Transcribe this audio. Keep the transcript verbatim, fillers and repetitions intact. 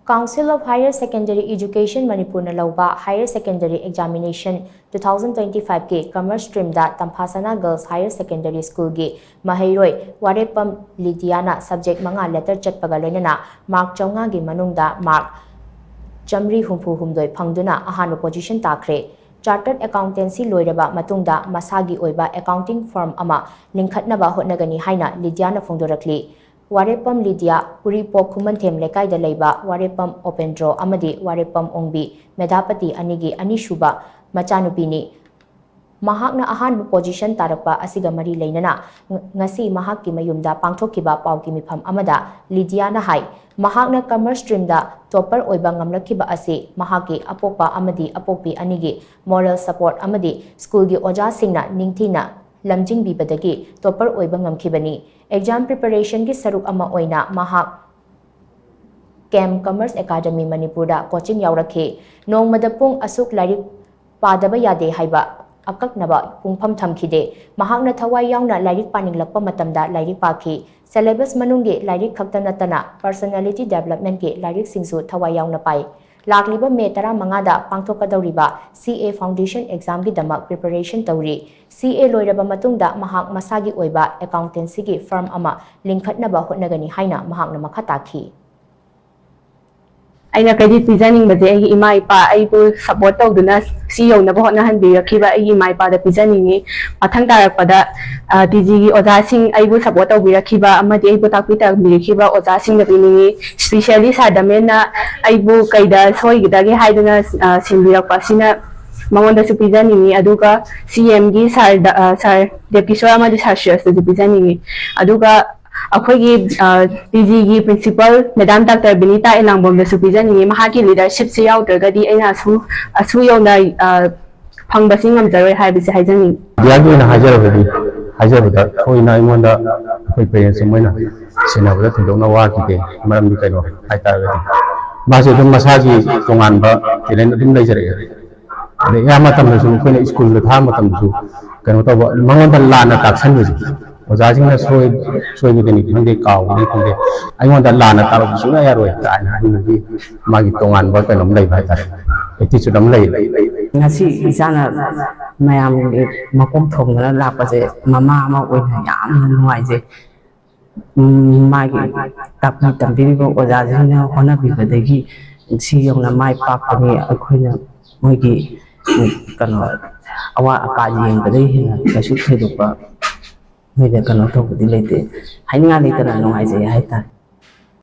Council of Higher Secondary Education ꯃꯅꯤꯄꯨꯔꯅ ꯂꯧꯕ Higher Secondary Examination two thousand twenty five ꯀꯤ Commerce Stream ꯗ ꯇꯝꯐꯥꯁꯅꯥ Girls Higher Secondary School ꯒꯤ ꯃꯍꯩꯔꯣꯏ ꯋꯥꯔꯦꯞꯄꯝ ꯂꯤꯗꯤꯌꯥꯅ subject ꯃꯉꯥ letter ꯆꯠꯄꯒ ꯂꯣꯏꯅꯅ mark ꯆꯥꯝꯃꯉꯥꯒꯤ ꯃꯅꯨꯡꯗ mark ꯆꯥꯝꯃꯔꯤ ꯍꯨꯝꯐꯨ ꯍꯨꯝꯗꯣꯏ ꯐꯪꯗꯨꯅ ꯑꯍꯥꯟꯕ position ꯇꯥꯈ꯭ꯔꯦ꯫ Chartered Accountancy ꯂꯣꯏꯔꯕ ꯃꯇꯨꯡꯗ ꯃꯁꯥꯒꯤ ꯑꯣꯏꯕ accounting firm ꯑꯃ ꯂꯤꯡꯈꯠꯅꯕ ꯍꯣꯠꯅꯒꯅꯤ ꯍꯥꯏꯅ ꯂꯤꯗꯤꯌꯥꯅ ꯐꯣꯡꯗꯣꯔꯛꯂꯤ꯫ ꯋꯥꯔꯦꯞꯄꯝ ꯂꯤꯗꯤꯌꯥ ꯎꯔꯤꯄꯣꯛ ꯈꯨꯃꯟꯊꯦꯝ ꯂꯩꯀꯥꯏꯗ ꯂꯩꯕ ꯋꯥꯔꯦꯞꯄꯝ ꯑꯣꯄꯦꯟꯗ꯭ꯔꯣ ꯑꯃꯗꯤ ꯋꯥꯔꯦꯞꯄꯝ ꯑꯣꯡꯕꯤ ꯃꯦꯙꯥꯄꯇꯤ ꯑꯅꯤꯒꯤ ꯑꯅꯤꯁꯨꯕ ꯃꯆꯥꯅꯨꯄꯤꯅꯤ꯫ ꯃꯍꯥꯛꯅ ꯑꯍꯥꯟꯕ position ꯇꯥꯔꯛꯄ ꯑꯁꯤꯒ ꯃꯔꯤ ꯂꯩꯅꯅ ꯉ-, ꯉꯁꯤ ꯃꯍꯥꯛꯀꯤ ꯃꯌꯨꯝꯗ ꯄꯥꯡꯊꯣꯛꯈꯤꯕ ꯄꯥꯎꯒꯤ ꯃꯤꯐꯝ ꯑꯃꯗ ꯂꯤꯗꯤꯌꯥꯅ ꯍꯥꯏ, ꯃꯍꯥꯛꯅ Commerce Stream ꯗ topper ꯑꯣꯏꯕ ꯉꯝꯂꯛꯈꯤꯕ ꯑꯁꯤ ꯃꯍꯥꯛꯀꯤ ꯑꯄꯣꯛꯄ ꯑꯃꯗꯤ ꯑꯄꯣꯛꯄꯤ ꯑꯅꯤꯒꯤ moral support ꯑꯃꯗꯤ school ꯒꯤ ꯑꯣꯖꯥꯁꯤꯡꯅ ꯅꯤꯡꯊꯤꯅ ꯂꯝꯖꯤꯡꯕꯤꯕꯗꯒꯤ topper ꯑꯣꯏꯕ ꯉꯝꯈꯤꯕꯅꯤ꯫ Exam preparation ꯒꯤ ꯁꯔꯨꯛ ꯑꯃ ꯑꯣꯏꯅ ꯃꯍꯥꯛ ꯀꯦꯝ Commerce Academy ꯃꯅꯤꯄꯨꯔꯗ coaching ꯌꯥꯎꯔꯛꯈꯤ꯫ ꯅꯣꯡꯃꯗ ꯄꯨꯡ ꯑꯁꯨꯛ ꯂꯥꯏꯔꯤꯛ ꯄꯥꯗꯕ ꯌꯥꯗꯦ ꯍꯥꯏꯕ ꯑꯀꯛꯅꯕ ꯄꯨꯡꯐꯝ ꯊꯝꯈꯤꯗꯦ꯫ ꯃꯍꯥꯛꯅ ꯊꯋꯥꯏ ꯌꯥꯎꯅ ꯂꯥꯏꯔꯤꯛ ꯄꯥꯅꯤꯡꯂꯛꯄ ꯃꯇꯝꯗ ꯂꯥꯏꯔꯤꯛ ꯄꯥꯈꯤ꯫ Syllabus ꯃꯅꯨꯡꯒꯤ ꯂꯥꯏꯔꯤꯛ ꯈꯛꯇ ꯅꯠꯇꯅ personality development ꯀꯤ ꯂꯥꯏꯔꯤꯛꯁꯤꯡꯁꯨ ꯊꯋꯥꯏ ꯌꯥꯎꯅ ꯄꯥꯏ꯫ ꯂꯥꯛꯂꯤꯕ ꯃꯦ ꯇꯔꯥꯃꯉꯥꯗ ꯄꯥꯡꯊꯣꯛꯀꯗꯧꯔꯤꯕ C A Foundation exam ꯒꯤꯗꯃꯛ preparation ꯇꯧꯔꯤ꯫ C A ꯂꯣꯏꯔꯕ ꯃꯇꯨꯡꯗ ꯃꯍꯥꯛ ꯃꯁꯥꯒꯤ ꯑꯣꯏꯕ accountancy ꯒꯤ firm ꯑꯃ ꯂꯤꯡꯈꯠꯅꯕ ꯍꯣꯠꯅꯒꯅꯤ ꯍꯥꯏꯅ ꯃꯍꯥꯛꯅ ꯃꯈꯥ ꯇꯥꯈꯤ꯫ ꯑꯩꯅ credit ꯄꯤꯖꯅꯤꯡꯕꯁꯦ ꯑꯩꯒꯤ ꯏꯃꯥ ꯏꯄꯥ, ꯑꯩꯕꯨ support ꯇꯧꯗꯨꯅ ꯁꯤ ꯌꯧꯅꯕ ꯍꯣꯠꯅꯍꯟꯕꯤꯔꯛꯈꯤꯕ ꯑꯩꯒꯤ ꯏꯃꯥ ꯏꯄꯥꯗ ꯄꯤꯖꯅꯤꯡꯉꯤ꯫ ꯃꯊꯪ ꯇꯥꯔꯛꯄꯗ, ꯑ, T G ꯒꯤ ꯑꯣꯖꯥꯁꯤꯡ, ꯑꯩꯕꯨ support ꯇꯧꯕꯤꯔꯛꯈꯤꯕ ꯑꯃꯗꯤ ꯑꯩꯕꯨ ꯇꯥꯛꯄꯤ ꯇꯝꯕꯤꯔꯛꯈꯤꯕ ꯑꯣꯖꯥꯁꯤꯡꯗ ꯄꯤꯅꯤꯡꯉꯤ꯫ Specially Sir ꯗꯃꯦꯟꯅ ꯑꯩꯕꯨ ꯀꯩꯗ ꯁꯣꯏꯒꯗꯒꯦ ꯍꯥꯏꯗꯨꯅ, ꯑ, ꯁꯤꯟꯕꯤꯔꯛꯄ ꯑꯁꯤꯅ ꯃꯉꯣꯟꯗꯁꯨ ꯄꯤꯖꯅꯤꯡꯉꯤ꯫ ꯑꯗꯨꯒ C M ꯒꯤ Sir ꯗ-, ꯑ, Sir ꯗꯦꯕꯀꯤꯁꯣꯔ ꯑꯃꯗꯤ Sir ꯁꯨꯔꯖꯇꯁꯨ ꯄꯤꯖꯅꯤꯡꯉꯤ꯫ ꯑꯗꯨꯒ ꯑꯩꯈꯣꯏꯒꯤ, ꯑ, T G ꯒꯤ principal Madam Doctor ꯕꯤꯅꯤꯇꯥ ꯑꯦꯂꯥꯡꯕꯝꯗꯁꯨ ꯄꯤꯖꯅꯤꯡꯉꯤ꯫ ꯃꯍꯥꯛꯀꯤ leadership ꯁꯦ ꯌꯥꯎꯗ꯭ꯔꯒꯗꯤ ꯑꯩꯅ ꯑꯁꯨ-, ꯑꯁꯨ ꯌꯧꯅ, ꯑ, ꯐꯪꯕꯁꯤ ꯉꯝꯖꯔꯣꯏ ꯍꯥꯏꯕꯁꯤ ꯍꯥꯏꯖꯅꯤꯡꯉꯤ꯫ ꯏꯟꯗꯤꯌꯥꯒꯤ ꯑꯣꯏꯅ ꯍꯥꯏꯖꯔꯕꯗꯤ, ꯍꯥꯏꯖꯕꯗ ꯊꯣꯏꯅ ꯑꯩꯉꯣꯟꯗ ꯑꯩꯈꯣꯏ parents ꯃꯣꯏꯅ ꯁꯦꯟꯅꯕꯗ ꯊꯣꯏꯗꯣꯛꯅ ꯋꯥꯈꯤꯗꯦ꯫ ꯃꯔꯝꯗꯤ ꯀꯩꯅꯣ ꯍꯥꯏꯇꯥꯔꯒꯗꯤ ꯃꯥꯁꯦ ꯑꯗꯨꯝ ꯃꯁꯥꯒꯤ ꯇꯣꯉꯥꯟꯕ talent ꯑꯗꯨꯝ ꯂꯩꯖꯔꯛꯑꯦ꯫ ꯑꯗꯩ ꯑꯌꯥꯝꯕ ꯃꯇꯝꯗꯁꯨ ꯑꯩꯈꯣꯏꯅ school ꯗ ꯊꯥꯕ ꯃꯇꯝꯗꯁꯨ ꯀꯩꯅꯣ ꯇꯧꯕ, ꯃꯉꯣꯟꯗ ꯂꯥꯟꯅ ꯇꯥꯛꯁꯟꯕꯁꯦ, ꯑꯣꯖꯥꯁꯤꯡꯅ ꯁꯣꯏ-, ꯁꯣꯏꯕꯗꯅꯤ ꯈꯪꯗꯦ, ꯀꯥꯎꯕꯅꯤ ꯈꯪꯗꯦ, ꯑꯩꯉꯣꯟꯗ ꯂꯥꯟꯅ ꯇꯥꯔꯛꯄ ꯁꯨꯡꯌꯥ ꯌꯥꯔꯣꯏ ꯀꯥꯏꯅ ꯍꯥꯏꯕꯒꯤ ꯃꯥꯒꯤ ꯇꯣꯉꯥꯟꯕ ꯀꯩꯅꯣꯝ ꯂꯩꯕ ꯍꯥꯏꯇꯥꯔꯦ, ꯑꯦꯇꯤꯆꯨꯠ ꯑꯃ ꯂꯩ꯫ ꯉꯁꯤ ꯏꯆꯥꯅ ꯃꯌꯥꯝꯒꯤ ꯃꯀꯣꯛ ꯊꯣꯡꯗꯨꯅ ꯂꯥꯛꯄꯁꯦ ꯃꯃꯥ ꯑꯃ ꯑꯣꯏꯅ ꯌꯥꯝꯅ ꯅꯨꯡꯉꯥꯏꯖꯩ꯫ ꯎꯝ, ꯃꯥꯒꯤ ꯇꯥꯛꯄꯤ ꯇꯝꯕꯤꯔꯤꯕ ꯑꯣꯖꯥꯁꯤꯡꯅ ꯍꯣꯠꯅꯕꯤꯕꯗꯒꯤ ꯁꯤ ꯌꯧꯅ ꯃꯥꯏ ꯄꯥꯛꯄꯅꯤ꯫ ꯑꯩꯈꯣꯏꯅ ꯃꯣꯏꯒꯤ, ꯎꯝ, ꯀꯩꯅꯣ, ꯑꯋꯥꯠ ꯑꯄꯥ ꯌꯦꯡꯕꯗꯒꯤ ꯍꯦꯟꯅ ꯀꯩꯁꯨ ꯊꯣꯏꯗꯣꯛꯄ ꯃꯣꯏꯗ ꯀꯩꯅꯣ ꯇꯧꯕꯗꯤ ꯂꯩꯇꯦ꯫ ꯍꯥꯏꯅꯤꯡꯉꯥꯏ ꯂꯩꯇꯅ ꯅꯨꯡꯉꯥꯏꯖꯩ ꯍꯥꯏꯇꯥꯔꯦ꯫